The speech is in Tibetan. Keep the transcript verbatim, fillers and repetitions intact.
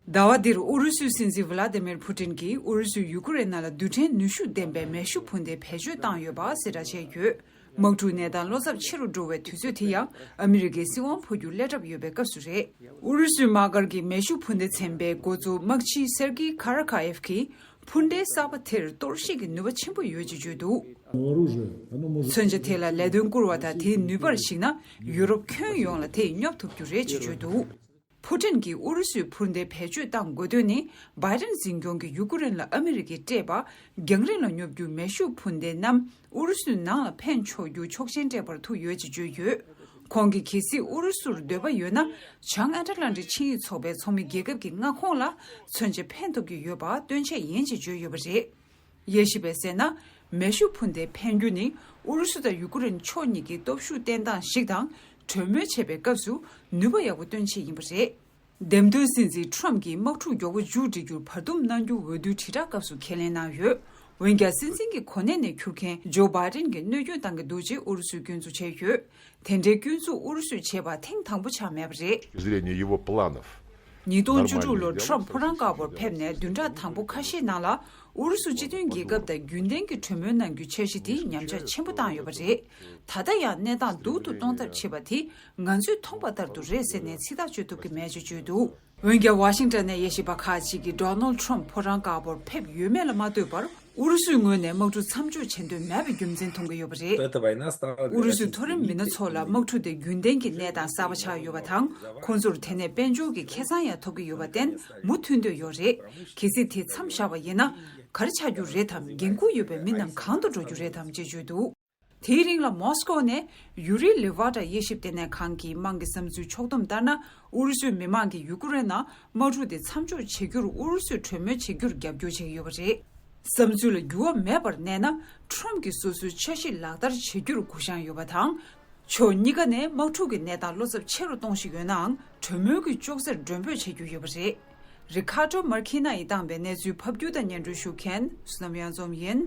ཟླ་བ་འདིར་ཨུ་རུ་སུའི་སྲིད་འཛིན་ཝི་ལ་ཏི་མིར་ཕུ་ཏིན་གྱིས་ཨུ་རུ་སུས་ཡུ་ཀེ་རེན་ནང་ལ་རྡུལ་ཕྲན་ནུས་ཤུགས་ལྡན་པའི་མེ་ཤུགས་འཕུར་མདེལ་བེད་སྤྱོད་བཏང་ཡོད་པ་གསལ་བསྒྲགས་བྱས་ཡོད། དམག་འཁྲུག་གནས་སྟངས་བློ་འཚབ་ཆེ་རུ་འགྲོ་བའི་དུས་ཚོད་དེ་ཡང་ཨ་མི་རི་ཀའི་སྲིད་དབང་འཕོ་རྒྱུར་སླེབས་གྲབས་ཡོད་པའི་སྐབས་སུ་རེད། ཨུ་རུ་སུའི་དམག་སྒར་གྱི་མེ་ཤུགས་འཕུར་མདེལ་ཚན་པའི་འགོ་གཙོ་དམག་སྤྱི་སེར་གི་ཁ་ར་ཁ་ཡེབ་ཀྱིས་འཕུར་མདེལ་གསར་པ་དེར་གཏོར་བཤིག་གི་ནུས་པ་ཆེན་པོ་ཡོད་ཅེས་བརྗོད་འདུག། མཚོན་ཆ་དེ་ལ་ལས་དོན་བསྐུར་བ་དང་དེའི་ནུས་པར་གཞིགས་ན་ཡུ་རོབ་ཁྱོན་ཡོངས་ལ་དེས་སྙོབ་ཐུབ་རྒྱུ་རེད་ཅེས་བརྗོད་འདུག། ཕུ་ཏིན་གྱིས་ཨུ་རུ་སུས་འཕུར་མདེལ་བེད་སྤྱོད་བཏང་དགོས་དོན་ནི། བྷའི་ཏིན་འཛིན་སྐྱོང་གིས་ཡུ་ཀེ་རེན་ལ་ཨ་མི་རི་ཀས་སྤྲད་པ། རྒྱང་རིང་ལ་སྙོབ་རྒྱུའི་མེ་ཤུགས་འཕུར་མདེལ་རྣམས་ཨུ་རུ་སུའི་ནང་ལ་འཕེན་ཆོག་རྒྱུ་ཆོག་མཆན་སྤྲད་པར་ཐུག་ཡོད་ཅེས་བརྗོད་ཡོད། ཁོང་གིས་གལ་སྲིད་ཨུ་རུ་སུར་འདོད་པ་ཡོད་ན། བྱང་ཨ་ཏི་ལན་ཏི་ཆིངས་ཡིག་ཚོགས་པའི་ཚོགས་མི་རྒྱལ་ཁབ་ཀྱི་མངའ་ཁོངས་ལ་མཚོན་ཆ་འཕེན་ཐུབ་ཀྱི་ཡོད་པ་སྟོན་ཆེད་ཡིན་ཅེས་བརྗོད་ཡོད་པ་རེད། དབྱེ་ཞིབ་པས་གསལ་ན། མེ་ཤུགས་འཕུར་མདེལ་འཕེན་རྒྱུ་ནི་ཨུ་རུ་སུ་དང་ཡུ་ཀེ་རེན་ཕྱོགས་གཉིས་ཀྱི་སྟོབས་ཤུགས་བརྟན་སྟངས་ཤིག་དང་། གྲོས་མོལ་བྱེད་པའི་སྐབས་སུ་ནུས་པ་ཡག་པོ་སྟོན་ཆེད་ཡིན་པ་རེད། འདེམས་ཐོན་སྲིད་འཛིན་ཁྲོམ་གྱིས་དམག་འཁྲུག་མགྱོགས་པོ་མཇུག་སྒྲིལ་རྒྱུར་བར་འདུམ་གནང་རྒྱུ་འོས་བསྡུའི་དྲིལ་བསྒྲགས་སྐབས་སུ་ཁས་ལེན་གནང་ཡོད། འོན་ཀྱང་སྲིད་འཛིན་གྱི་གོ་གནས་ནས་འཁྱུར་མཁན་ཇོ་བྷའི་ཏིན་གྱིས་གནོད་སྐྱོན་བཏང་གི་འདུག་ཅེས་ཨུ་རུ་སུས་སྐྱོན་འཛུགས་བྱས་ཡོད། དེ་འདྲའི་སྐྱོན་འཛུགས་ཨུ་རུ་སུས་བྱས་པ་ཐེངས་དང་པོ་ཆགས་མེད་པ་རེད། С точки зрения его планов. ཉིས་སྟོང་བཅུ་དྲུག་ལོར་ཁྲོམ་ཕོ་བྲང་དཀར་པོར་ཕེབས་ནས་བདུན་ཕྲག་དང་པོ་ཁ་ཤས་ནང་ལ་ཨུ་རུ་སུ་སྤྱི་མཐུན་རྒྱལ་ཁབ་དང་རྒྱུན་ལྡན་གྱི་གྲོས་མོལ་གནང་རྒྱུའི་འཆར་གཞི་དེ་ཉམས་ཆག་ཆེན་པོ་བཏང་ཡོད་པ་རེད། ད་ལྟ་ཡང་གནས་སྟངས་སྡུག་ཏུ་གཏོང་ཐབས་བྱེད་པ་དེ་ང་ཚོས་མཐོང་པ་ལྟར་དུ་རེད་ཟེར་ནས་ཚིག་ཐག་གཅོད་ཐུབ་ཀྱི་མེད་ཅེས་བརྗོད་འདུག། འོན་ཀྱང་ཝ་ཤིང་ཏོན་ནས་དབྱེ་ཞིབ་པ་ཁག་ཅིག་གིས་ཌོ་ནལ་ཁྲོམ་ཕོ་བྲང་དཀར་པོར་ཕེབས་ཡོད་མེད་ལ་མ་ལྟོས་པར། ཨུ་རུ་སུའི་ངོས་ནས་དམག་འཁྲུག་མཚམས་འཇོག་བྱེད་འདོད་མེད་པའི་རྒྱུ་མཚན་མཐོང་གི་ཡོད་པ་རེད། ཨུ་རུ་སུའི་མཐོ་རིམ་མི་སྣ་ཚོ་ལ་དམག་འཁྲུག་དེ་རྒྱུན་ལྡན་གྱི་གནས་སྟངས་གསར་པ་ཆགས་ཡོད་པ་དང་། ཁོང་ཚོར་དེ་ནས་དཔལ་འབྱོར་གྱི་ཁེ་བཟང་ཡང་ཐོབ་ཀྱི་ཡོད་པར་བརྟེན་མུ་མཐུད་འདོད་ཡོད་རེད། གལ་སྲིད་དེ་མཚམས་བཞག་པ་ཡིན་ན། ག་རེ་ཆགས་རྒྱུ་རེད་དམ། འགན་ཁུར་ཡོད་པའི་མི་རྣམས་གང་དུ་འགྲོ་རྒྱུ་རེད་དམ་ཅེས་བརྗོད་འདུག། དེའི་རིང་ལ་མོ་སི་ཀོ་ནས་ཡུ་རི་ལི་ཝ་ཏྲ་དབྱེ་ཞིབ་ལྟེ་གནས་ཁང་གི་དམངས་ཀྱི་བསམ་ཚུལ་ཕྱོགས་བསྡོམས་ལྟར་ན། ཨུ་རུ་སུའི་མི་མང་གིས་ཡུ་ཀེ་རེན་ནང་དམག་འཁྲུག་དེ་མཚམས་འཇོག་བྱེད་རྒྱུར་ཨུ་རུ་སུས་གྲོས་མོལ་བྱེད་རྒྱུར་རྒྱབ་སྐྱོར་བྱེད་ཀྱི་ཡོད་པ་རེད། བསམ་ཚུལ་ལ་འགྱུར་བ་མེད་པར་གནས་ན། ཁྲོམ་གྱིས་སོ་སོའི་འཆར་གཞི་ལག་བསྟར་བྱེད་རྒྱུར་གུ་བཤངས་ཡོད་པ་དང་། ཕྱོགས་གཉིས་ཀ་ནས་དམག་འཁྲུག་གི་གནས་སྟངས་བློ་འཚབ་ཆེ་རུ་གཏོང་བཞིན་ཡོད་ནའང་། གྲོས་མོལ་གྱི་ཅོག་ཙེར་མགྲོན་འབོད་བྱེད་རྒྱུ་ཡོད་པ་རེད། རི་ཁ་ཏྲོ་མར་ཁི་ན་ཡིས་བཏང་བའི་གནས་ཚུལ་ཕབ་སྒྱུར་དང་སྙན་སྒྲོན་ཞུ་མཁན་བསོད་ནམས་གཡང་འཛོམས་ཡིན།